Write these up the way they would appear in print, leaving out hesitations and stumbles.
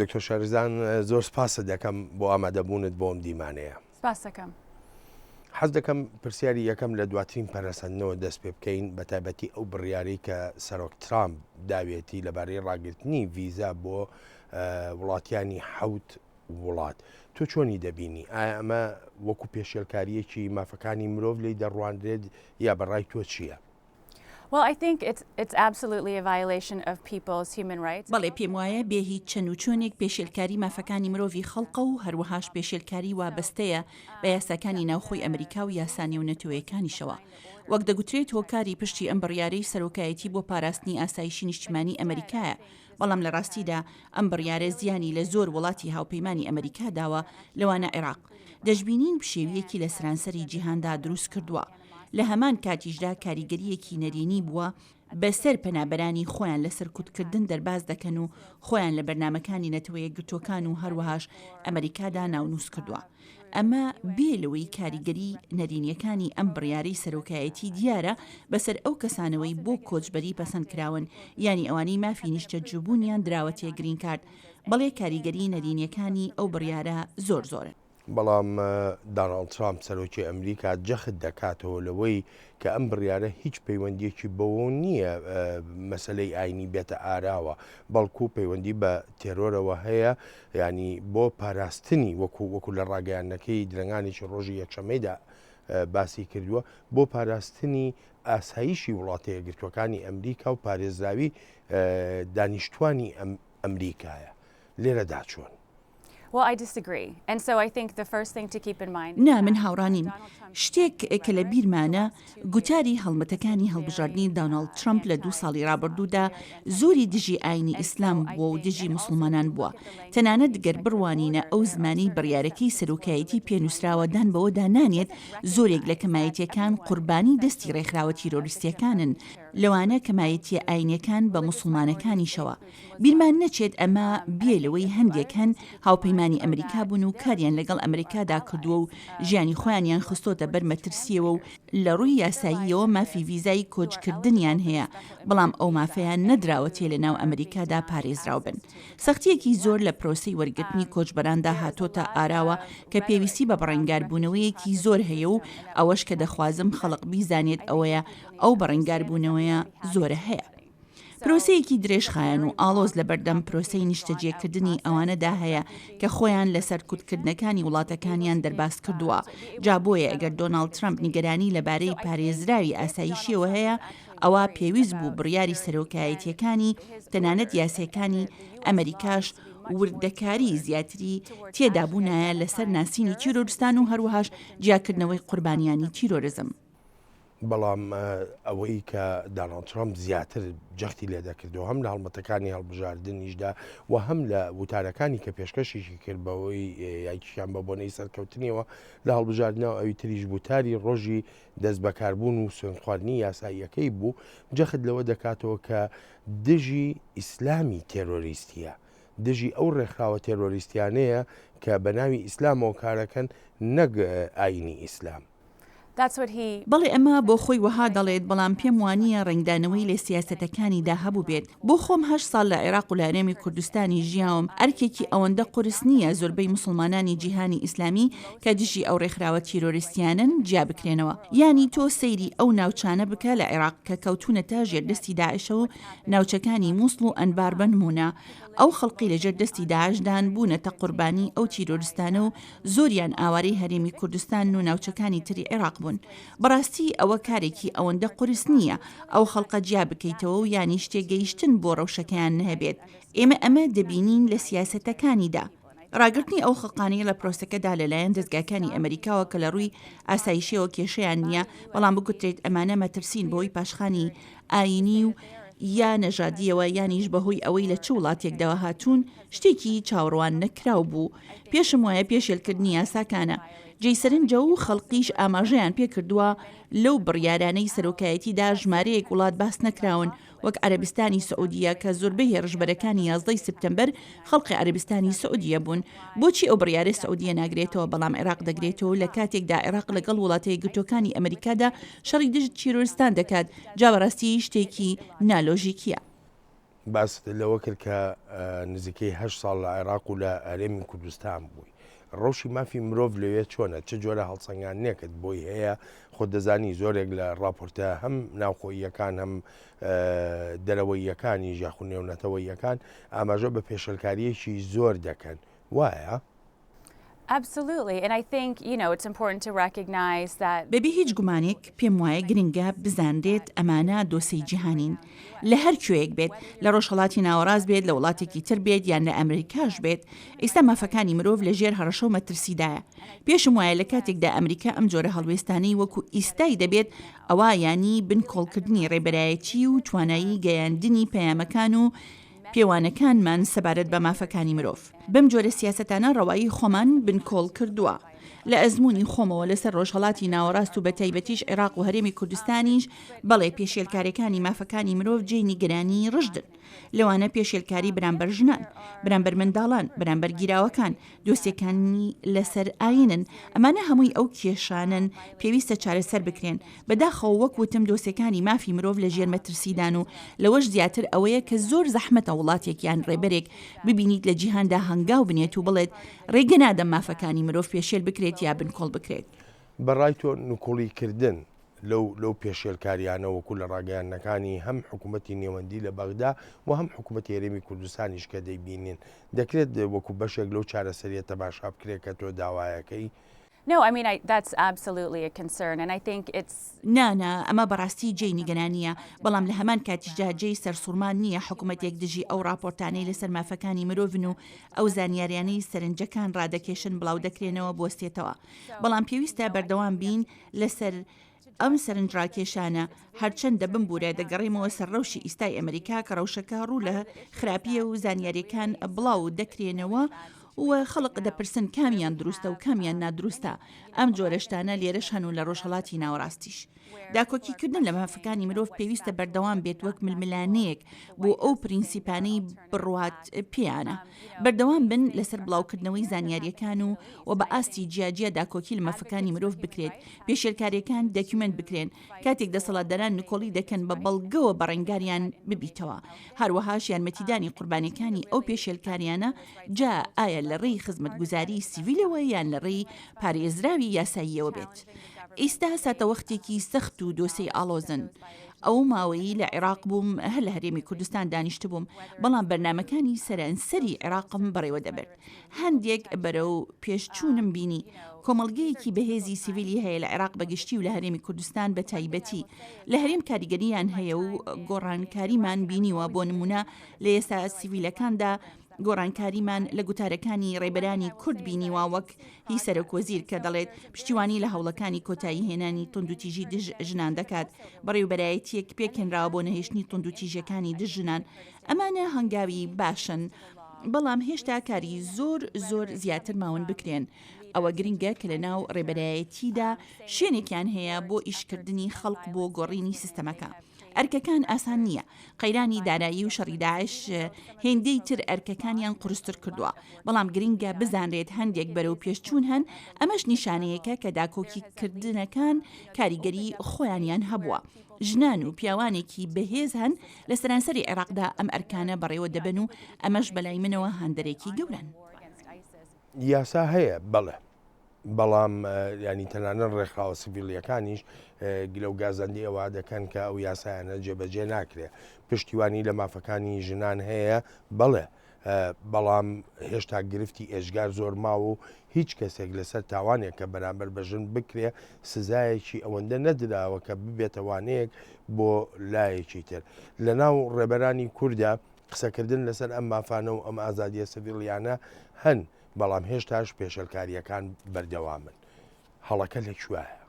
دکتۆر شارزان زۆر سپاست دەکەم بۆ ئامادەبوونت بۆ ئەم دیمانەیە. سپاست دەکەم. حەز دەکەم پرسیاری یەکەم لە دواترین پەرەسەندنەوە دەست پێ بکەین، بە تایبەتی ئەو بڕیارەی کە سەرۆک ترامپ داوێتی لەبارەی ڕاگرتنی ڤیزا بۆ وڵاتیانی حەوت وڵات. تۆ چۆنی دەبینی؟ ئایا ئەمە وەکو پێشێلکارییەکی مافەکانی مرۆڤ لێی دەڕوانرێت یا بە ڕای تۆ چییە؟ بەڵێ پێم وایە بێ هیچ چەن و چۆنێک پێشێلکاری مافەکانی مرۆڤی خەڵقە و هەروەهاش پێشێلکاری وابەستەیە بە یاساکانی ناوخۆی ئەمریکا و یاسا نێونەتەوەیەکانیشەوە. وەک دەگوترێت هۆکاری پشتی ئەم بڕیارەی سەرۆکایەتی بۆ پاراستنی ئاسایشی نیشتیمانی ئەمریکایە، بەڵام لە ڕاستیدا ئەم بڕیارە زیانی لە زۆر وڵاتی هاوپەیمانی ئەمریکا داوە لەوانە عێراق. دەشبینین پشێوییەکی لە سەرانسەری جیهاندا دروست کردووە. لە هەمان کاتیشدا کاریگەرییەکی نەرێنی بووە بەسەر پەنابەرانی خۆیان لە سەرکوتکردن دەرباز دەکەن و خۆیان لە بەرنامەکانی نەتەوەیەکگرتووەکان و هەروەهاش ئەمەریکادا ناونووس کردووە. ئەمە بێ لەوەی کاریگەری نەرێنییەکانی ئەم بڕیارەی سەرۆکایەتی دیارە بەسەر ئەو کەسانەوەی بۆ کۆچبەری پەسەند کراون یانی ئەوانەی مافی نیشتەجێبوونیان دراوەتێ گرین کارت بەڵێ کاریگەری نەرێنییەکانی ئەو بڕیارە زۆر زۆرن. بەڵام داناڵد ترامپ سەرۆکی ئەمریکا جەخت دەکاتەوە لەوەی کە ئەم بڕیارە هیچ پەیوەندیەکی بەوە نییە مەسلەی ئاینی بێتە ئاراوە بەڵکو پەیوەندی بە تێرۆرەوە هەیە ینی بۆ پاراستنی وەکو وەکو لە ڕاگەیاندنەکەی درەنگانێکی ڕۆژی یەکشەمەیدا باسی کردووە بۆ پاراستنی ئاسایشی وڵاتە یەکگرتووەکانی ئەمریکا و پارێزراوی دانیشتوانی ئەمریکایە لێرەدا چۆن؟ نا، من هاوڕا نیم. شتێک کە لە بیرمانە، گوتاری هەڵمەتەکانی هەڵبژاردنی دانۆڵد ترەمپ لە دوو ساڵی رابردوودا زۆری دژی ئاینی ئیسلام بووە و دژی موسڵمانان بووە. تەنانەت گەر بڕوانینە ئەو زمانەی بڕیارەکەی سەرۆکایەتی پێ نووسراوە دان بەوەدا نانێت زۆرێک لە کەمایەتییەکان قوربانی دەستی رێکخراوە تیرۆریستییەکانن لەوانە کەمایەتییە ئاینییەکان بە موسڵمانەکانیشەوە. بیرمان نەچێت ئەمە بێ لەوەی هەندێک هەن هاوپەیمانی ئەمریکا بوون و کاریان لەگەڵ ئەمریکادا کردووە و ژیانی خۆیانیان خستۆتە بەر مەترسییەوە و لە ڕووی یاساییەوە مافی ڤیزای کۆچکردنیان هەیە بەڵام ئەو مافەیان نەدراوەتێ لە ناو ئەمریکادا پارێزراو بن. سەختییەکی زۆر لە پرۆسەی وەرگرتنی کۆچبەراندا هاتۆتە ئاراوە کە پێویستی بە بەڕەنگاربوونەوەیەکی زۆر هەیە و ئەوەش کە دەخوازم خەڵک بیزانێت ئەوەیە ئەو بەڕەنگاربوونەوەیە زۆرە هەیە. پرۆسەیەکی درێژخایەن و ئاڵۆز لەبەردەم پرۆسەی نیشتەجێکردنی ئەوانەدا هەیە کە خۆیان لە سەرکوتکردنەکانی وڵاتەکانیان دەرباز کردووە. جا بۆیە ئەگەر دۆناڵد ترەمپ نیگەرانی لەبارەی پارێزراوی ئاسایشییەوە هەیە، ئەوا پێویست بوو بڕیاری سەرۆکایەتییەکانی، تەنانەت یاسییەکانی ئەمەریکاش وردەکاری زیاتری تێدابوونایە لەسەر ناسینی تیرۆرستان و هەروەهاش جیاکردنەوەی قوربانیانی تیرۆرزم. بەڵام ئەوەی کە داناڵد ترامپ زیاتر جەختی لێ دەکردەوە هەم لە هەڵمەتەکانی هەڵبژاردنیشدا و هەم لە وتارەکانی کە پێشکەشیشی کرد بەوەی یاکیان بە بۆنەی سەرکەوتنیەوە لە هەڵبژاردنەوە ئەوی تریش وتاری ڕۆژی دەست بەکاربوون و سوێندخواردنی یاساییەکەی بوو جەخت لەوە دەکاتەوە کە دژی ئیسلامی تێرۆریستیە دژی ئەو ڕێکخراوە تێرۆریستیانەیە کە بە ناوی ئیسلامەوە کارەکەن نەک ئاینی ئیسلام. بەڵێ ئەمە بۆ خۆی وەها دەڵێت، بەڵام پێم وانییە ڕەنگدانەوەی لە سیاسەتەکانیدا هەبووبێت. بۆ خۆم هەشت ساڵ لە عێراق و لە هەرێمی کوردستانیش ژیاوم، ئەرکێکی ئەوەندە قورس نییە زۆربەی موسڵمانانی جیهانی ئیسلامی کە دژی ئەو ڕێکخراوە تیرۆریستیانەن جیا بکرێنەوە. یانی تۆ سەیری ئەو ناوچانە بکە لە عێراق کە کەوتوونەتە ژێر دەستی داعشەوە و ناوچەکانی موسڵ و ئەنبار بە نموونە، ئەو خەڵکەی لە ژێر دەستی داعشدان بوونەتە قوربانی ئەو تیرۆرستانە و زۆریان ئاوارەی هەرێمی کوردستانن و ناوچەکانی تری عێراق بوون. بەڕاستی ئەوە کارێکی ئەوەندە قورس نییە ئەو خەڵکە جیا بکەیتەوە و یانیش تێگەیشتن بۆ ڕەوشەکەیان نهبێت. ئێمە ئەمە دەبینین لە سیاسەتەکانیدا. ڕاگرتنی ئەو خەڵکانەی لە پرۆسەکەدا لەلایەن دەزگاکانی ئەمەریکاوە کە لە ڕووی ئاسایشیەوە کێشەیان نییە، بەڵام بگوترێت ئەمانە مەترسین بەهۆی پاشخانی ئایینی و یا نەژادییەوە یانیش بەهۆی ئەوەی لە چ وڵاتێکدەوە هاتوون، شتێکی چاوەڕوان نەکراو بوو. پێشم وایە پێشێلکردنی یاساکانە. جێی سەرنجە و خەڵکیش ئاماژەیان پێکردووە لەو بڕیارانەی سەرۆکایەتیدا ژمارەیەک وڵات باس نەکراون وەک عەرەبستانی سعودیە کە زۆربەی هێڕشبەرەکانی یازدەی سپتەمبەر خەڵقی عەرەبستانی سعودیە بوون. بۆچی ئەو بڕیارە سعودیە ناگرێتەوە بەڵام عێراق دەگرێتەوە لە کاتێکدا عێراق لەگەڵ وڵاتە یەکگرتووەکانی ئەمریکادا شەڕی دژ تیرۆرستان دەکات جا بەڕاستی شتێکی نالۆژیکیە. باست لەوە کرد کە نزیکەی هه ساڵ لە عێراق و لە هەرێمی کوردستان بووی. ڕەوشی مافی مرۆڤ لەوێ چۆنە؟ چ جۆرە هەڵسەنگاندنێکت بۆی هەیە؟ خۆت دەزانی زۆرێک لە ڕاپۆرتە هەم ناوخۆییەکان هەم دەرەوەییەکانیش یاخود نێونەتەوەییەکان ئاماژە بە پێشێلکارییەکی زۆر دەکەن. وایە؟ بەبێ هیچ گومانێک پێم وایە گرنگە بزانرێت ئەمانە دۆسێی جیهانین، لە هەر کوێیەک بێت، لە ڕۆژهەڵاتی ناوەڕاست بێت، لە وڵاتێکی تر بێت یان لە ئەمریکاش بێت، ئیستا مافەکانی مرۆڤ لە ژێر هەڕەشە و مەترسیدایە. پێشم وایە لە کاتێکدا ئەمریکا ئەم جۆرە هەڵوێستانەی وەکو ئیستای دەبێت، ئەوا یانی بنکۆڵکردنی ڕێبەرایەتی و توانایی گەیاندنی پەیامەکان و پێوانەکانمان سەبارەت بە مافەکانی مرۆڤ. بەم جۆرە سیاسەتانە ڕەوایی خۆمان بنکۆڵ کردووە. لە ئەزموونی خۆمەوە لەسەر ڕۆژهەڵاتی ناوەڕاست و بەتایبەتیش عێراق و هەرێمی کوردستانیش، بەڵێ پێشێلکارێکانی مافەکانی مرۆڤ جێی نیگەرانیی ڕژدن. لەوانە پێشێلکاری بەرامبەر ژنان، بەرامبەر منداڵان، بەرامبەر گیراوەکان، دۆسیەکانی لەسەر ئایینن، ئەمانە هەمووی ئەو کێشانەن پێویستە چارەسەر بکرێن، بەداخەوە وەک وتم دۆسیەکانی مافی مرۆڤ لەژێر مەترسیدان و لەوەش زیاتر ئەوەیە کە زۆر زەحمەتە وڵاتێک یان ڕێبەرێک ببینیت لە جیهاندا هەنگاو بنێت و بڵێت ڕێگە نادەم مافەکانی مرۆڤ پێشێل بکرێت یا بنکۆڵ بکرێت. بە ڕای تۆ نکوڵی کردن لەو لەو پێشێلکاریانە وەکو لە ڕاگەیاندنەکانی هەم حکوومەتی نێوەندی لە بەغدا و هەم حکوومەتی هەرێمی کوردستانیش کە دەیبینین دەکرێت وەکو بەشێک لەو چارەسەریە تەماشا بکرێت کە تۆ داوایەکەی؟ نا نا ئەمە بەڕاستی جێی نیگەرانییە، بەڵام لە هەمان کاتیشدا جێی سەرسوڕمان نییە حکومەتێک دژی ئەو ڕاپۆرتانەی لەسەر مافەکانی مرۆڤن و ئەو زانیاریانەی سەرنجەکان ڕادەکێشن بڵاودەکرێنەوە بوەستێتەوە. بەڵام پێویستە بەردەوام بین لەسەر ئەم سەرنجڕاکێشانە، هەرچەندە بمبورە دەگەڕێمەوە سەر ڕەوشی ئیستای ئەمریکا کە ڕەوشەکە ڕوو لە خراپییە و زانیارییەکان بڵاو دەکرێنەوە و خەڵک دەپرسن کامیان دروستە و کامیان نادروستە، ئەم جۆرە شتانە لێرەش هەن و لە ڕۆژهەڵاتی ناوەڕاستیش. داکۆکیکردن لە مافەکانی مرۆڤ پێویستە بەردەوام بێت وەک ململانێیەک بۆ ئەو پرینسیپانەی بڕوات پێیانە. بەردەوام بن لەسەر بڵاوکردنەوەی زانیارییەکان و و بە ئاستی جیاجیا داکۆکی لە مافەکانی مرۆڤ بکرێت، پێشێلکارییەکان دەکیومێنت بکرێن، کاتێک دەسەڵاتداران نکۆڵی دەکەن بە بەڵگەوە بەڕەنگاریان ببیتەوە. هەروەهاش یارمەتیدانی قوربانیەکانی ئەو پێشێلکاریانە جا ئایا لە ڕێی خزمەتگوزاری سیڤیلەوە یان لە ڕێی پارێزراوی یاساییەوە بێت. ئیستا ساتەوەختێکی سەخت و دۆسێی ئاڵۆزن. ئەو ماوەیەی لە عێراق بووم هەر لە هەرێمی کوردستان دانیشتبووم، بەڵام بەرنامەکانی سەرانسەری عێراقم بەڕێوە دەبرد. هەندێک بەرەو پێشچوونم بینی. کۆمەڵگەیەکی بەهێزی سیڤیلی هەیە لە عێراق بە گشتی و لە هەرێمی کوردستان بە تایبەتی. لە هەرێم کاریگەرییان هەیە و گۆڕانکاریمان بینیوە، بۆ نموونە لە یاسا سیڤیلەکاندا گۆڕانکاریمان لە گوتارەکانی ڕێبەرانی کورد بینیوە وەک هی سەرۆکوەزیر کە دەڵێت پشتیوانی لە هەوڵەکانی کۆتایی هێنانی توندوتیژی دژ ژنان دەکات، بەڕێوبەرایەتییەک پێکهێنراوە بۆ نەهێشتنی توندوتیژیەکانی دژ ژنان، ئەمانە هەنگاوی باشن، بەڵام هێشتا کاری زۆر زۆر زیاتر ماون بکرێن، ئەوە گرنگە کە لەناو ڕێبەرایەتیدا شوێنێکیان هەیە بۆ ئیشکردنی خەڵک بۆ گۆڕینی سیستەمەکە. ئەرکەکان ئاسان نییە، قەیرانی دارایی و شەڕی داعش هێندەی تر ئەرکەکانیان قورستر کردووە، بەڵام گرنگە بزانرێت هەندێک بەرەوپێشچوون هەن، ئەمەش نیشانەیەکە کە داکۆکیکردنەکان کاریگەری خۆیانیان هەبووە. ژنان و پیاوانێکی بەهێز هەن لە سەرانسەری عێراقدا ئەم ئەرکانە بەڕێوە دەبەن و ئەمەش بەلای منەوە هاندەرێکی گەورەن. یاسا هەیە، بەڵێ. بەڵام یانی تەنانەت ڕێکخراوە سڤیلییەکانیش گلە و گازەندەی ئەوە دەکەن کە ئەو یاسایانە جێبەجێ ناکرێ. پشتیوانی لە مافەکانی ژنان هەیە، بەڵێ، بەڵام هێشتا گرفتی ئێجگار زۆر ماوە و هیچ کەسێک لەسەر تاوانێک کە بەرامبەر بە ژن بکرێ سزایەکی ئەوەندە نەدراوە کە ببێتە وانەیەک بۆ لایەکی تر. لەناو ڕێبەرانی کوردا قسەکردن لەسەر ئەم مافانە و ئەم ئازادییە سڤیلیانە هەن، بەڵام هێشتاش پێشێلکارییەکان بەردەوامن. هەڵەکە لە کوێیە؟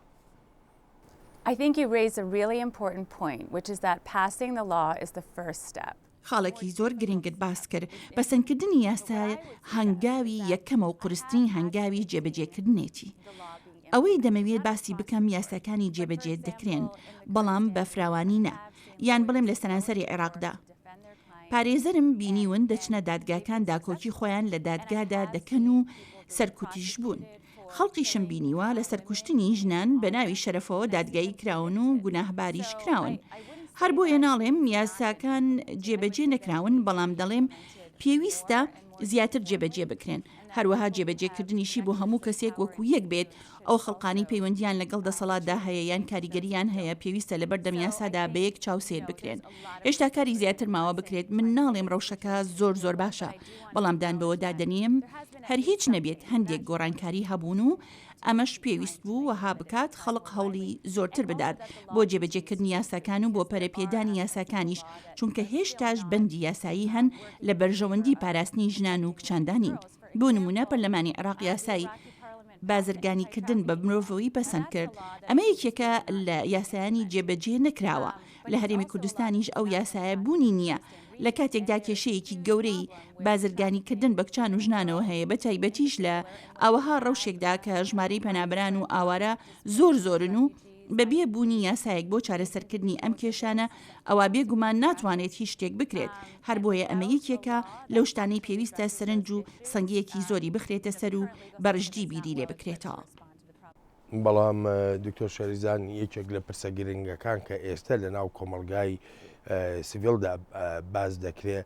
I think you raise a really important point, which is that passing the law is the first step. خاڵێکی زۆر گرنگت باس کرد، پەسەندکردنی یاسا هەنگاوی یەکەمە و قورسترین هەنگاویش جێبەجێکردنێتی. ئەوەی دەمەوێت باسی بکەم یاساکانی جێبەجێ دەکرێن، بەڵام بە فراوانی نا، یان بڵێم لە سەرانسەری عێراقدا. پارێزەرم بینیون دەچنە دادگاکان داکۆکی خۆیان لە دادگادا دەکەن و سەرکوتیش بوون. خەڵقیشم بینیوە لەسەر کوشتنی ژنان بە ناوی شەرەفەوە دادگایی کراون و گوناهباریش کراون. هەر بۆیە ناڵێم یاساکان جێبەجێ نەکراون، بەڵام دەڵێم پێویستە زیاتر جێبەجێ بکرێن. هەروەها جێبەجێکردنیشی بۆ هەموو کەسێک وەکو یەک بێت، ئەو خەڵقانەی پەیوەندییان لەگەڵ دەسەڵاتدا هەیە یان کاریگەرییان هەیە پێویستە لەبەردەم یاسادا بە یەک چاو سەیر بکرێن. هێشتا کاری زیاتر ماوە بکرێت، من ناڵێم ڕەوشەکە زۆر زۆر باشە، بەڵام دان بەوەدا دەنێم هەر هیچ نەبێت هەندێک گۆڕانکاری هەبوون و ئەمەش پێویست بوو وەها بکات خەڵق هەوڵی زۆرتر بدات بۆ جێبەجێکردنی یاساکان و بۆ پەرەپێدانی یاساکانیش، چونکە هێشتاش بەندی یاسایی هەن لە بەرژەوەندی پاراستنی ژنان و کچاندا نین. بۆ نموونە پەرلەمانی عێراق یاسای بازرگانیکردن بە مرۆڤەوەی پەسەند کرد، ئەمە یەکێکە لە یاسایانی جێبەجێ نەکراوە، لە هەرێمی کوردستانیش ئەو یاسایە بوونی نییە، لە کاتێکدا کێشەیەکی گەورەی بازرگانیکردن بە کچان و ژنانەوە هەیە، بە تایبەتیش لە ئاوەها ڕەوشێکدا کە ژمارەی پەنابەران و ئاوارە زۆر زۆرن و بەبێ بوونی یاسایەک بۆ چارەسەرکردنی ئەم کێشانە ئەوا بێ گومان ناتوانێت هیچ شتێک بکرێت، هەر بۆیە ئەمە یەکێکە لەو شتانەی پێویستە سەرنج و سەنگییەکی زۆری بخرێتە سەر و بە ڕژدی بیری لێ بکرێتەوە. بەڵام دکتۆر شەریزان یەکێک لە پرسە گرنگەکان کە ئێستا لە ناو کۆمەڵگای سڤیلدا باس دەکرێ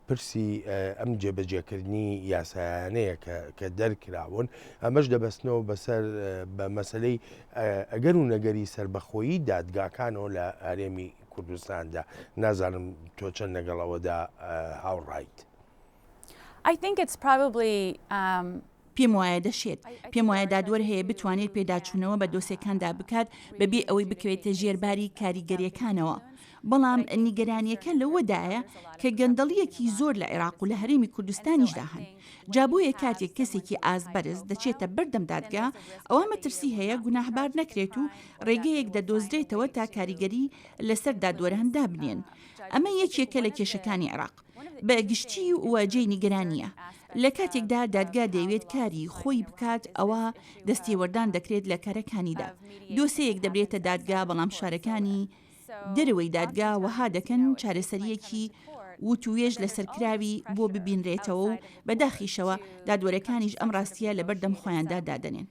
پرسی ئەم جێبەجێکردنی یاسایانەیە کە دەرکراون ئەمەش دەبەستنەوە بەسەر بە مەسلەی ئەگەر و نەگەری سربەخۆیی دادگاکانەوە لە هەرێمی کوردستاندا نازانم تۆ چەند لەگەڵ ئەوەدا هاوڕایت. I think it's probably um, پێم وایە دەشێت. پێم وایە دادوەر هەیە بتوانێت پێداچوونەوە بە دۆسێکاندا بکات بەبێ ئەوەی بکەوێتە ژێر باری کاریگەرییەکانەوە. بەڵام نیگەرانییەکە لەوەدایە کە گەندەڵییەکی زۆر لە عێراق و لە هەرێمی کوردستانیشدا هەن. جا بۆیە کاتێک کەسێکی ئاست بەرز دەچێتە بەردەم دادگا، ئەوا مەترسی هەیە گوناهبار نەکرێت و ڕێگەیەک دەدۆزرێتەوە تا کاریگەری لەسەر دادوەران دابنێن. ئەمە یەکێکە لە کێشەکانی عێراق. بە گشتی و جێی نیگەرانییە. لە کاتێکدا دادگا دەیەوێت کاری خۆی بکات ئەوا دەستێوەردان دەکرێت لە کارەکانیدا. دۆسێیەک دەبرێتە دادگا بەڵام شارەکانی دەرەوەی دادگا وەها دەکەن چارەسەرییەکی وتووێژ لەسەرکراوی بۆ ببینرێتەوە و بەداخیشەوە دادوەرەکانیش ئەم ڕاستییە لەبەردەم خۆیاندا دادەنێن.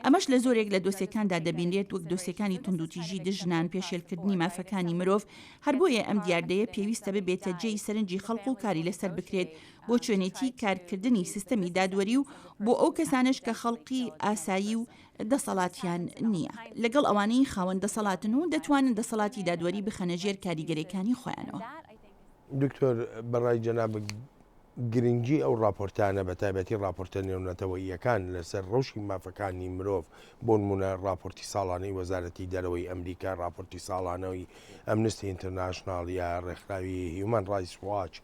ئەمەش لە زۆرێک لە دۆسێکاندا دەبینرێت وەک دۆسێکانی توندوتیژی دژ ژنان، پێشێلکردنی مافەکانی مرۆڤ، هەر بۆیە ئەم دیاردەیە پێویستە ببێتە جێی سەرنجی خەڵک و کاری لەسەر بکرێت بۆ چۆنێتی کارکردنی سیستەمی دادوەری و بۆ ئەو کەسانەش کە خەڵقی ئاسایی و دەسەڵاتیان نییە لەگەڵ ئەوانەی خاوەن دەسەڵاتن و دەتوانن دەسەڵاتی دادوەری بخەنە ژێر کاریگەرێکانی خۆیانەوە. دکتۆر بەڕای جەنابت گرنگی ئەو ڕاپۆرتانە بە تایبەتی ڕاپۆرتە نێونەتەوەییەکان لەسەر ڕەوشی مافەکانی مرۆڤ، بۆ نموونە ڕاپۆرتی ساڵانەی وەزارەتی دەرەوەی ئەمریکا، ڕاپۆرتی ساڵانەی ئەمنستی ئینتەرناشناڵ یا ڕێکخراوی هیومان ڕایتس واچ،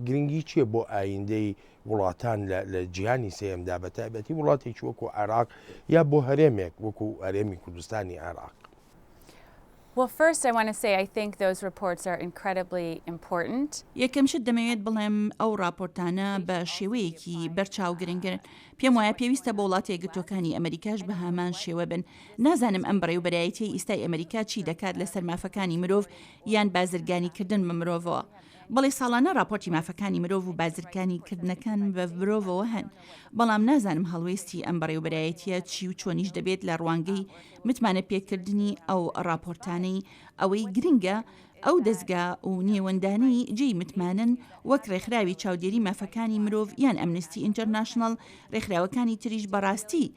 گرنگی چییە بۆ ئایندەی وڵاتان لە جیهانی سێیەمدا بە تایبەتی وڵاتێکی وەکو عێراق یا بۆ هەرێمێک وەکو هەرێمی کوردستانی عێراق؟ Well first I want to say I think those reports are incredibly important. یەکەم شت دەمەوێت بڵێم ئەو ڕاپۆرتانە بە شێوەیەکی بەرچاو گرنگن. پێم وایە پێویستە بۆ وڵاتە یەکگرتووەکانی ئەمەریکاش بە هەمان شێوە بن. نازانم ئەم بەڕێوبەرایەتیەی ئیستای ئەمەریکا چی دەکات لەسەر مافەکانی مرۆڤ یان بازرگانیکردن بە مرۆڤەوە. بەڵێ ساڵانە ڕاپۆرتی مافەکانی مرۆڤ و بازرگانیکردنەکان بە مرۆڤەوە هەن، بەڵام نازانم هەڵوێستی ئەم بەڕێوبەرایەتیە چی و چۆنیش دەبێت لە ڕوانگەی متمانە پێکردنی ئەو ڕاپۆرتانەی ئەوەی گرنگە ئەو دەزگا و نێوەندانەی جێی متمانەن وەک ڕێکخراوی چاودێری مافەکانی مرۆڤ یان ئەمنستی ئینتەرناشناڵ ڕێکخراوەکانی تریش بەڕاستی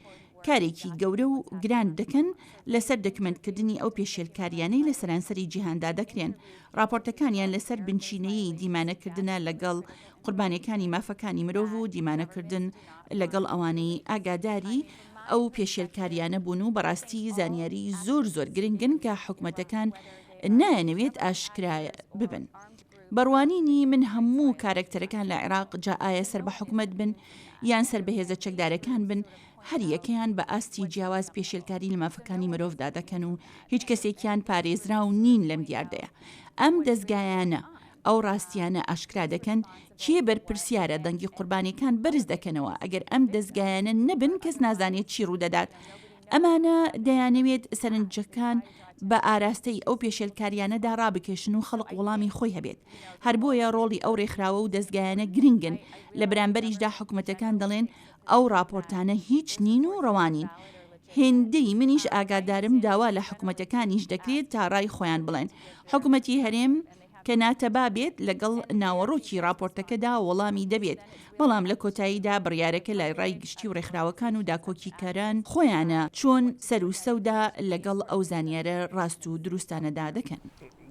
کارێکی گەورە و گران دەکەن لەسەر دەکمنتکردنی ئەو پێشێلکاریانەی لە سەرانسەری جیهاندا دەکرێن ڕاپۆرتەکانیان لەسەر بنچینەیی دیمانەکردنە لەگەڵ قوربانیەکانی مافەکانی مرۆڤ و دیمانەکردن لەگەڵ ئەوانەی ئاگاداری ئەو پێشێلکاریانە بوون و بەڕاستی زانیاری زۆر زۆر گرنگن کە حکومەتەکان نایانەوێت ئاشکرا ببن. بە ڕوانینی من هەموو کارەکتەرەکان لە عێراق جا ئایا سەر بە حکومەت بن یان سەر بە هێزە چەکدارەکان بن هەر یەکەیان بە ئاستی جیاواز پێشێلکاری لە مافەکانی مرۆڤدا دەکەن و هیچ کەسێکیان پارێزراو نین لەم دیاردەیە. ئەم دەزگایانە ئەو ڕاستیانە ئاشکرا دەکەن، کێ بەرپرسیارە، دەنگی قوربانیەکان بەرز دەکەنەوە، ئەگەر ئەم دەزگایانە نەبن کەس نازانێت چی ڕوودەدات، ئەمانە دەیانەوێت سەرنجەکان بە ئاراستەی ئەو پێشێلکاریانەدا ڕابکێشن و خەڵک وەڵامی خۆی هەبێت، هەر بۆیە ڕۆڵی ئەو ڕێکخراوە و دەزگایانە گرنگن، لە بەرامبەریشدا حکومەتەکان دەڵێن ئەو ڕاپۆرتانە هیچ نین و ڕەوا نین. هێندەی منیش ئاگادارم داوا لە حکومەتەکانیش دەکرێت تا ڕای خۆیان بڵێن. حکومەتی هەرێم کە ناتەبا بێت لەگەڵ ناوەڕۆکی ڕاپۆرتەکەدا وەڵامی دەبێت، بەڵام لە کۆتاییدا بڕیارەکە لای ڕای گشتی و ڕێکخراوەکان و داکۆکیکەران خۆیانە چۆن سەر و سەودا لەگەڵ ئەو زانیارە ڕاست و دروستانەدا دەکەن.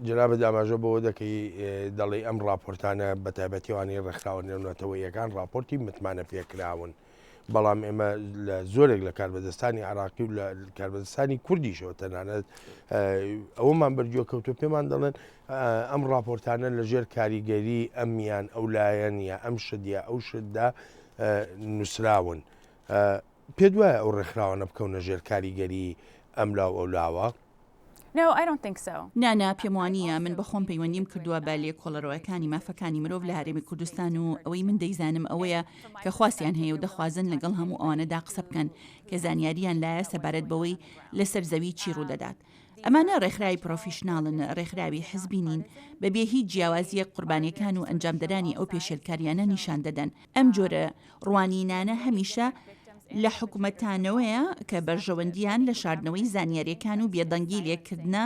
جەنابت ئاماژە بەوە دەکەی دەڵێی ئەم ڕاپۆرتانە بەتایبەتی ئەوانەی ڕێکخراوە نێونەتەوەییەکان ڕاپۆرتی متمانەپێکراون. بەڵام ئێمە لە زۆرێک لە کاربەدەستانی عراقی و لە کاربەدەستانی کوردیشەوە تەنانەت ئەوەمان بەرگوێ کەوتو پێمان دەڵێن ئەم راپۆرتانە لە ژێر کاریگەری ئەمیان ئەو لایەن یا ئەم شت یا ئەو شتدا نووسراون پێ دوایە ئەو ڕێکخراوانە بکەونە ژێر کاریگەری ئەم لاو ئەو لاوە؟ No, I don't think so. نا نا پێم وانییە، من بەخۆم پەیوەندیم کردووە بە لێکۆڵەرەوەکانی مافەکانی مرۆڤ لە هەرێمی کوردستان و ئەوەی من دەیزانم ئەوەیە کە خواستیان هەیە و دەخوازن لەگەڵ هەموو ئەوانەدا قسە بکەن کە زانیارییان لایە سەبارەت بەوەی لەسەر زەوی چی ڕوودەدات. ئەمانە ڕێکخراوی پرۆفیشناڵن، ڕێکخراوی حزبی نین، بەبێ هیچ جیاوازییەک قوربانییەکان و ئەنجامدەرانی ئەو پێشێلکارییانە نیشان دەدەن. ئەم جۆرە ڕوانینانە هەمیشە لە حکومەتانەوەیە کە بەرژەوەندییان لە شاردنەوەی زانیارییەکان و بێدەنگی لێکردنە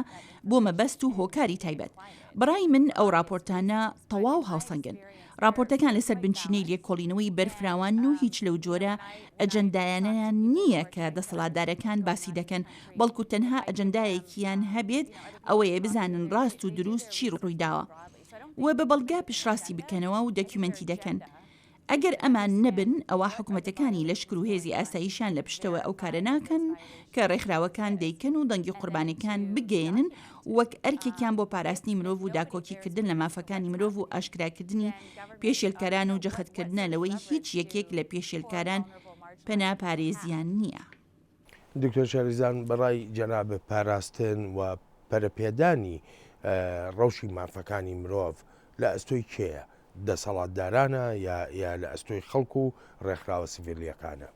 بۆ مەبەست و هۆکاری تایبەت. بەڕای من ئەو ڕاپۆرتانە تەواو هاوسەنگن. ڕاپۆرتەکان لەسەر بنچینەی لێکۆڵینەوەی بەرفراوانن و هیچ لەو جۆرە ئەجەندایانەیان نییە کە دەسەڵاتدارەکان باسی دەکەن، بەڵکو تەنها ئەجەندایەکیان هەبێت ئەوەیە بزانن ڕاست و دروست چی ڕوویداوە و بە بەڵگە پشتڕاستی بکەنەوە و دەکیومێنتی دەکەن. ئەگەر ئەمان نەبن ئەوا حکومەتەکانی لەشکر و هێزی ئاسایشیان لە پشتەوە ئەو کارە ناکەن کە ڕێکخراوەکان دەیکەن و دەنگی قوربانیەکان بگەیەنن وەک ئەرکێکیان بۆ پاراستنی مرۆڤ و داکۆکی کردن لە مافەکانی مرۆڤ و ئاشکراکردنی پێشێلکاران و جەختکردنە لەوەی هیچ یەکێک لە پێشێلکاران پەنا پارێزیان نییە. دکتۆر شەریزان بەڕای جەنابت پاراستن و پەرەپێدانی ڕەوشی مافەکانی مرۆڤ لە ئەستۆی کێیە؟ دەسەڵاتدارانە یا یا لە ئەستۆی خەڵک و ڕێکخراوە سڤیلییەکانە؟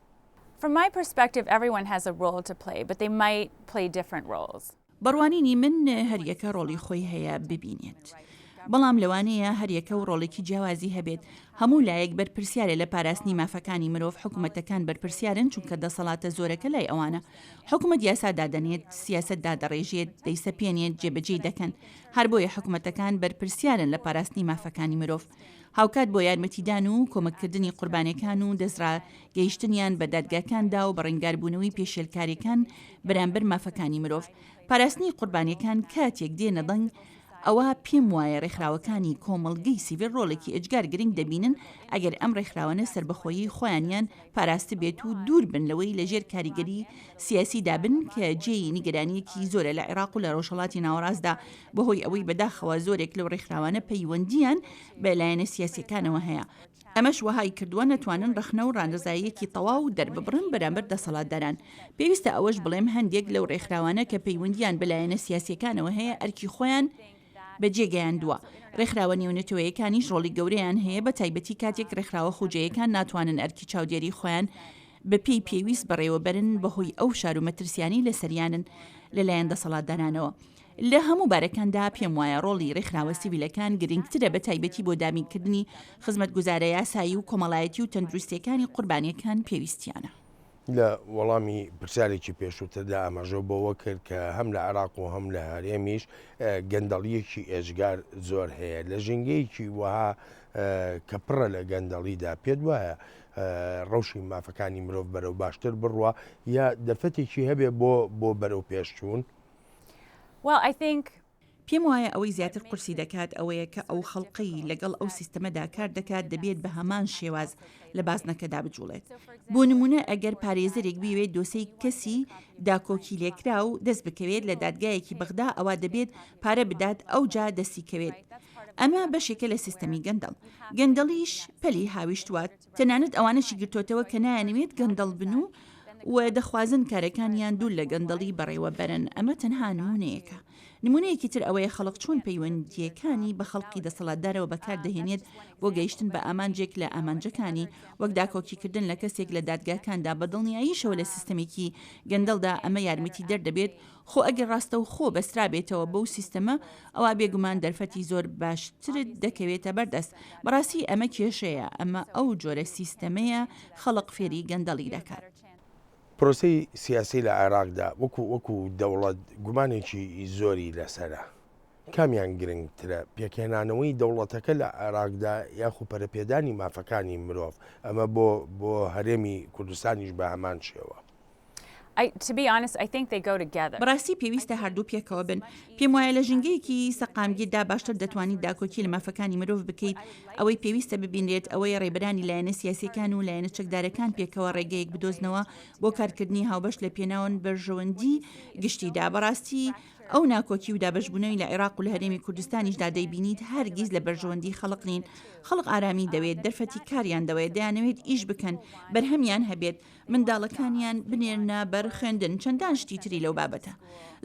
From my perspective everyone has a role to play but they might play different roles. بە ڕوانینی من هەریەکە ڕۆڵی خۆی هەیە ببینێت. بەڵام لەوانەیە هەریەکە و ڕۆڵێکی جیاوازی هەبێت. هەموو لایەک بەرپرسیارە لە پاراستنی مافەکانی مرۆڤ، حکومەتەکان بەرپرسیارن چونکە دەسەڵاتە زۆرەکە لای ئەوانە. حکومەت یاسا دادەنێت، سیاسەت دادەڕێژێت، دەیسەپێنێت، جێبەجێی دەکەن. هەر بۆیە حکومەتەکان بەرپرسیارن لە پاراستنی مافەکانی مرۆڤ. هاوکات بۆ یارمەتیدان و کۆمەککردنی قوربانیەکان و دەستڕاگەیشتنیان بە دادگاکاندا و بەڕەنگاربوونەوەی پێشێلکاریەکان بەرامبەر مافەکانی مرۆڤ. پاراستنی قوربانیەکان کاتێک دێنە دەنگ ئەوا پێم وایە ڕێکخراوەکانی کۆمەڵگەی سیڤیل ڕۆڵێکی ئێجگار گرنگ دەبینن ئەگەر ئەم ڕێکخراوانە سەربەخۆیی خۆیانیان پاراستبێت و دوور بن لەوەی لەژێر کاریگەری سیاسیدا بن کە جێی نیگەرانییەکی زۆرە لە عێراق و لە ڕۆژهەڵاتی ناوەڕاستدا بەهۆی ئەوەی بەداخەوە زۆرێک لەو ڕێکخراوانە پەیوەندییان بە لایەنە سیاسییەکانەوە هەیە، ئەمەش وەهای کردووە نەتوانن ڕەخنە و ڕانەزاییەکی تەواو دەرببڕن بەرامبەر دەسەڵاتداران. پێویستە ئەوەش بڵێم هەندێک لەو ڕێکخراوانە کە پەیوەندییان بە لایەنە سیاسییەکانەوە هەیە ئەرکی خۆیان بەجێگەیاندووە. ڕێکخراوە نێونەتەوەیەکانیش ڕۆڵی گەورەیان هەیە بە تایبەتی کاتێک ڕێکخراوە خۆجێیەکان ناتوانن ئەرکی چاودێری خۆیان بەپێی پێویست بەڕێوەبەرن بەهۆی ئەو فشار و مەترسیانەی لەسەریانن لەلایەن دەسەڵاتدارانەوە. لە هەموو بارەکاندا پێم وایە ڕۆڵی ڕێکخراوە سیڤیلەکان گرنگترە بە تایبەتی بۆ دابینکردنی خزمەتگوزارە یاسایی و کۆمەڵایەتی و تەندروستیەکانی قوربانیەکان پێویستیانە. لە وەڵامی پرسیارێکی پێشووتردا ئاماژەو بەوە کرد کە هەم لە عێراق و هەم لە هەرێمیش گەندەڵییەکی ئێجگار زۆر هەیە. لە ژینگەیەکی وەها کە پڕە لە گەندەڵیدا پێت وایە ڕەوشی مافەکانی مرۆڤ بەرەو باشتر بڕوا یا دەرفەتێکی هەبێ بۆ بۆ بەرەو پێشچوون؟ Well, I think پێم وایە ئەوەی زیاتر قورسی دەکات ئەوەیە کە ئەو خەڵقەی لەگەڵ ئەو سیستەمەدا کار دەکات دەبێت بە هەمان شێواز لە بازنەکەدا بجوڵێت. بۆ نموونە ئەگەر پارێزەرێک بیەوێت دۆسێی کەسی داکۆکیلێکراو دەست بکەوێت لە دادگایەکی بەغدا ئەوا دەبێت پارە بدات ئەوجا دەستی کەوێت. ئەمە بەشێکە لە سیستەمی گەندەڵ. گەندەڵیش پەلی هاویشتووە. تەنانەت ئەوانەشی گرتۆتەوە کە نایانەوێت گەندەڵ بن و و دەخوازن کارەکانیان دوور لە گەندەڵی بەڕێوە بەرن، ئەمە تەنها نموونەیەکە. نموونەیەکی تر ئەوەیە خەڵک چۆن پەیوەندییەکانی بە خەڵقی دەسەڵاتدارەوە بەکار دەهێنێت بۆ گەیشتن بە ئامانجێک لە ئامانجەکانی، وەک داکۆکیکردن لە کەسێک لە دادگاکاندا، بە دڵنیاییشەوە لە سیستەمێکی گەندەڵدا ئەمە یارمەتیدەر دەبێت خۆ ئەگەر ڕاستەوخۆ بەسترابێتەوە بەو سیستەمە ئەوا بێگومان دەرفەتی زۆر باشترت دەکەوێتە بەردەست. بەڕاستی ئەمە کێشەیە، ئەمە ئەو جۆرە سیستەمەیە خەڵق فێری گەندەڵی دەکات. پرۆسەی سیاسی لە عێراقدا وەکو وەکو دەوڵەت گومانێکی زۆری لەسەرە. کامیان گرنگترە، پێکهێنانەوەی دەوڵەتەکە لە عێراقدا یاخو پەرەپێدانی مافەکانی مرۆڤ، ئەمە بۆ بۆ هەرێمی کوردستانیش بە هەمان شێوە؟ بەڕاستی پێویستە هەردوو پێکەوە بن. پێم وایە لە ژینگەیەکی سەقامگیردا باشتر دەتوانیت داکۆکی لە مافەکانی مرۆڤ بکەیت. ئەوەی پێویستە ببینرێت ئەوەیە ڕێبەرانی لایەنە سیاسییەکان و لایەنە چەکدارەکان پێکەوە ڕێگەیەک بدۆزنەوە بۆ کارکردنی هاوبەش لە پێناو بەرژەوەندی گشتیدا. بەڕاستی ئەو ناکۆکی و دابەشبوونەوەی لە عێراق و لە هەرێمی کوردستانیشدا دەیبینیت هەرگیز لە بەرژەوەندی خەڵک نین. خەڵک ئارامی دەوێت، دەرفەتی کاریان دەوێت، دەیانەوێت ئیش بکەن، بەرهەمیان هەبێت، منداڵەکانیان بنێرنە بەر خوێندن، چەندان شتی تری لەو بابەتە.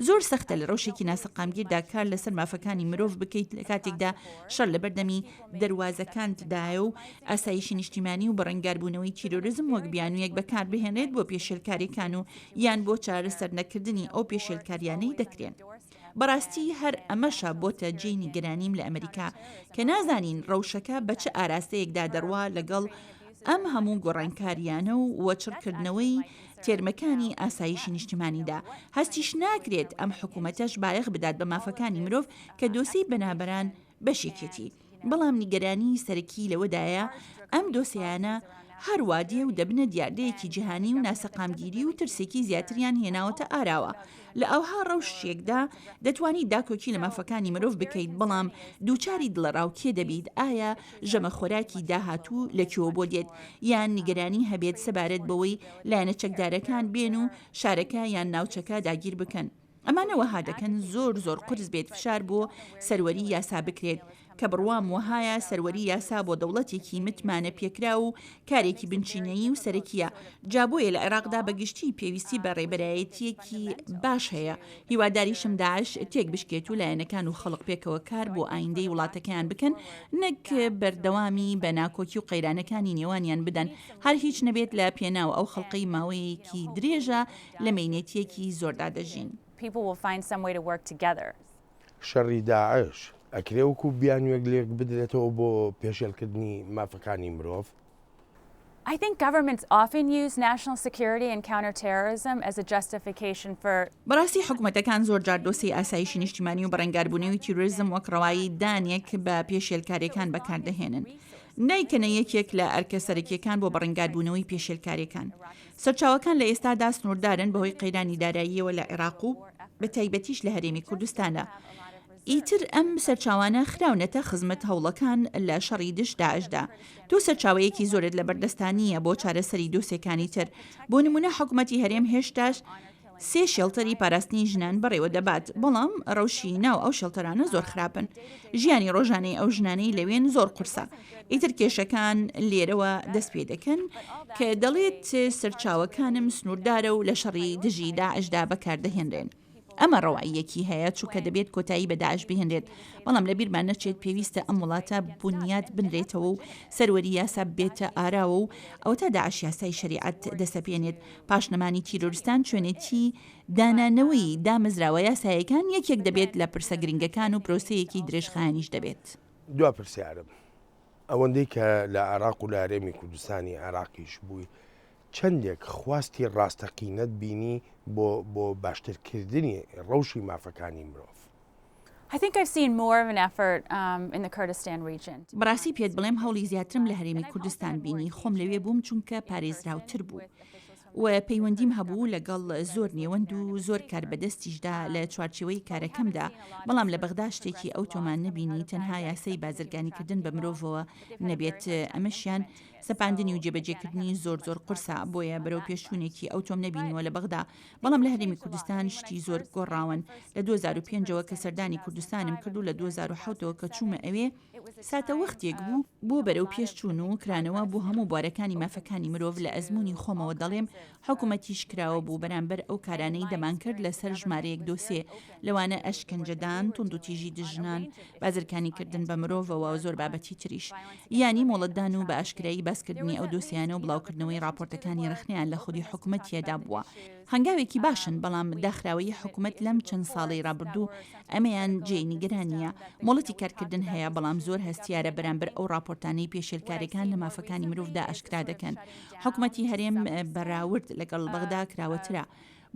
زۆر سەختە لە ڕەوشێکی ناسەقامگیردا کار لەسەر مافەکانی مرۆڤ بکەیت لە کاتێکدا شەڕ لەبەردەمی دەروازەکانتدایە و ئاسایشی نیشتیمانی و بەڕەنگاربوونەوەی تیرۆرزم وەک بیانوویەک بەکاربهێنرێت بۆ پێشێلکارییەکان و یان بۆ چارەسەرنەکردنی ئەو پێشێلکارییانەی دەکرێن. بەڕاستی هەر ئەمەشە بۆتە جێی نیگەرانیم لە ئەمریکا کە نازانین ڕەوشەکە بە چ ئاراستەیەکدا دەڕوا لەگەڵ ئەم هەموو گۆڕانکارییانە و وەچڕکردنەوەی تێرمەکانی ئاسایشی نیشتیمانیدا هەستیش ناکرێت ئەم حکومەتەش بایەخ بدات بە مافەکانی مرۆڤ کە دۆسێی پەنابەران بەشێکیەتی. بەڵام نیگەرانیی سەرەکی لەوەدایە ئەم دۆسێیانە هەر وا دێ و دەبنە دیاردەیەکی جیهانی و ناسەقامگیری و ترسێکی زیاتریان هێناوەتە ئاراوە. لە ئەوها ڕەوشێکدا دەتوانیت داکۆکی لە مافەکانی مرۆڤ بکەیت بەڵام دووچاری دڵەڕاوکێ دەبیت ئایا ژەمە خۆراکی داهاتوو لە کوێوە بۆ دێت یان نیگەرانی هەبێت سەبارەت بەوەی لایەنە چەکدارەکان بێن و شارەکە یان ناوچەکە داگیر بکەن. ئەمانە وەها دەکەن زۆر زۆر قورس بێت فشار بۆ سەروەری یاسا بکرێت، کە بڕوام وەهایە سەروەری یاسا بۆ دەوڵەتێکی متمانە پێکراو و کارێکی بنچینەیی و سەرەکییە، جا بۆیە لە عێراقدا بە گشتی پێویستی بە ڕێبەرایەتییەکی باش هەیە، هیواداریشم داعش تێک بشکێت و لایەنەکان و خەڵک پێکەوە کار بۆ ئایندەی وڵاتەکەیان بکەن نەک بەردەوامی بە ناکۆکی و قەیرانەکانی نێوانیان بدەن هەر هیچ نەبێت لە پێناو ئەو خەڵکەی ماوەیەکی درێژە لە مەینەتییەکی زۆردا دەژین. شەڕی داعش ئەکرێ وەکو بیانووێک لێک بدرێتەوە بۆ پێشێلکردنی مافەکانی مرۆڤ؟ بەڕاستی حکومەتەکان زۆرجار دۆسێی ئاسایشی نیشتیمانی و بەرەنگاربوونەوەی تیرۆریزم وەک ڕەوایی دانێک بە پێشێلکارییەکان بەکاردەهێنن. نایکەنە یەکێک لە ئەرکە سەرەکییەکان بۆ بەڕەنگاربوونەوەی پێشێلکارییەکان. سەرچاوەکان لە ئێستادا سنووردارن بەهۆی قەیرانی داراییەوە لە عێراق و بە تایبەتیش لە هەرێمی کوردستاندا. ئیتر ئەم سەرچاوانە خراونەتە خزمەت هەوڵەکان لە شەڕی دژ داعشدا. تۆ سەرچاوەیەکی زۆرت لەبەردەستا نییە بۆ چارەسەری دۆسێکانی تر. بۆ نموونە حکومەتی هەرێم هێشتاش سێ شێڵتەری پاراستنی ژنان بەڕێوە دەبات، بەڵام ڕەوشی ناو ئەو شێڵتەرانە زۆر خراپن. ژیانی ڕۆژانەی ئەو ژنانەی لەوێن زۆر قورسە. ئیتر کێشەکان لێرەوە دەست پێ دەکەن کە دەڵێت سەرچاوەکانم سنووردارە و لە شەڕی دژی داعشدا بەکاردەهێنرێن. ئەمە ڕەواییەکی هەیە چونکە دەبێت کۆتایی بە داعش بهێنرێت، بەڵام لەبیرمان نەچێت پێویستە ئەم وڵاتە بونیات بنرێتەوە و سەروەری یاسا بێتە ئاراوە و ئەوەتا داعش یاسای شەریعەت دەسەپێنێت پاش نەمانی تیرۆرستان چۆنێتی دانانەوەی دامەزراوە یاسایەکان یەکێک دەبێت لە پرسە گرنگەکان و پرۆسەیەکی درێژخایەنیش دەبێت. دوا پرسیارم، ئەوەندەی کە لە عێراق و لە هەرێمی کوردستانی عێراقیش بووی، چەندێک خواستی ڕاستەقینەت بینی بۆ بۆ باشترکردنی ڕەوشی مافەکانی مرۆڤ؟ بەڕاستی پێت بڵێم هەوڵی زیاترم لە هەرێمی کوردستان بینی، خۆم لەوێ بووم چونکە پارێزراوتر بوو و پەیوەندیم هەبوو لەگەڵ زۆر نێوەند و زۆر کاربەدەستیشدا لە چوارچێوەی کارەکەمدا، بەڵام لە بەغدا شتێکی ئەوتۆمان نەبینی تەنها یاسای بازرگانیکردن بە مرۆڤەوە نەبێت ئەمەشیان سەپاندنی و جێبەجێکردنی زۆر زۆر قورسە، بۆیە بەرەوپێشچوونێکی ئەوتۆم نەبینیوە لە بەغدا، بەڵام لە هەرێمی کوردستان شتی زۆر گۆڕاون، لە 2005 ەوە کە سەردانی کوردستانم کرد و لە 2007 ەوە کە چوومە ئەوێ، ساتەوەختێک بوو بۆ بەرەوپێشچوون و کرانەوە بۆ هەموو بوارەکانی مافەکانی مرۆڤ، لە ئەزموونی خۆمەوە دەڵێم حکومەتیش کراوە بوو بەرامبەر ئەو کارانەی دەمانکرد لەسەر ژمارەیەک دۆسێ، لەوانە ئەشکەنجەدان، توندوتیژی دژ ژنان، بازرکانیکردن بە مرۆڤەوە و زۆر بابەتی تریش. یانی مۆڵەتدان و بە ئاشکرایی باسکردنی ئەو دۆسێیانە و بڵاوکردنەوەی ڕاپۆرتەکانی ڕەخنەیان لە خودی حکومەتیەدا بووە. هەنگاوێکی باشن، بەڵام داخراوەیی حکومەت لەم چەند ساڵەی ڕابردوو ئەمەیان جێی نیگەرانییە. مۆڵەتی کارکردن هەیە، بەڵام زۆر هەستیارە بەرامبەر ئەو ڕاپۆرتانەی پێشێلکارییەکان لە مافەکانی مرۆڤدا ئاشکرا دەکەن. حکومەتی هەرێم بەراورد لەگەڵ بەغدا کراوەترە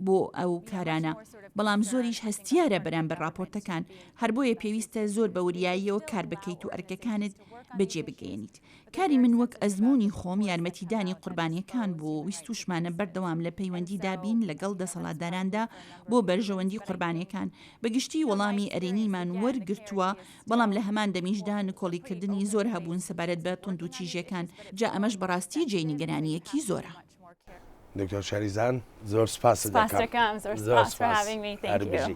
بۆ ئەو کارانە، بەڵام زۆریش هەستیارە بەرامبەر ڕاپۆرتەکان، هەر بۆیە پێویستە زۆر بە وریاییەوە کار بکەیت و ئەرکەکانت بەجێ بگەیەنیت. کاری من وەک ئەزموونی خۆم یارمەتیدانی قوربانییەکان بوو و ویستووشمانە بەردەوام لە پەیوەندیدا بین لەگەڵ دەسەڵاتداراندا بۆ بەرژەوەندی قوربانییەکان. بە گشتی وەڵامی ئەرێنیمان وەرگرتووە، بەڵام لە هەمان دەمیشدا نکۆڵیکردنی زۆر هەبوون سەبارەت بە توندوتیژییەکان، جا ئەمەش بەڕاستی جێی نیگەرانییەکی زۆرە. دکتۆر شەریزان زۆر سپاست دەکەم. سپاست دەکەم. زۆر سپاس for having me. Thank you. هەر بژی.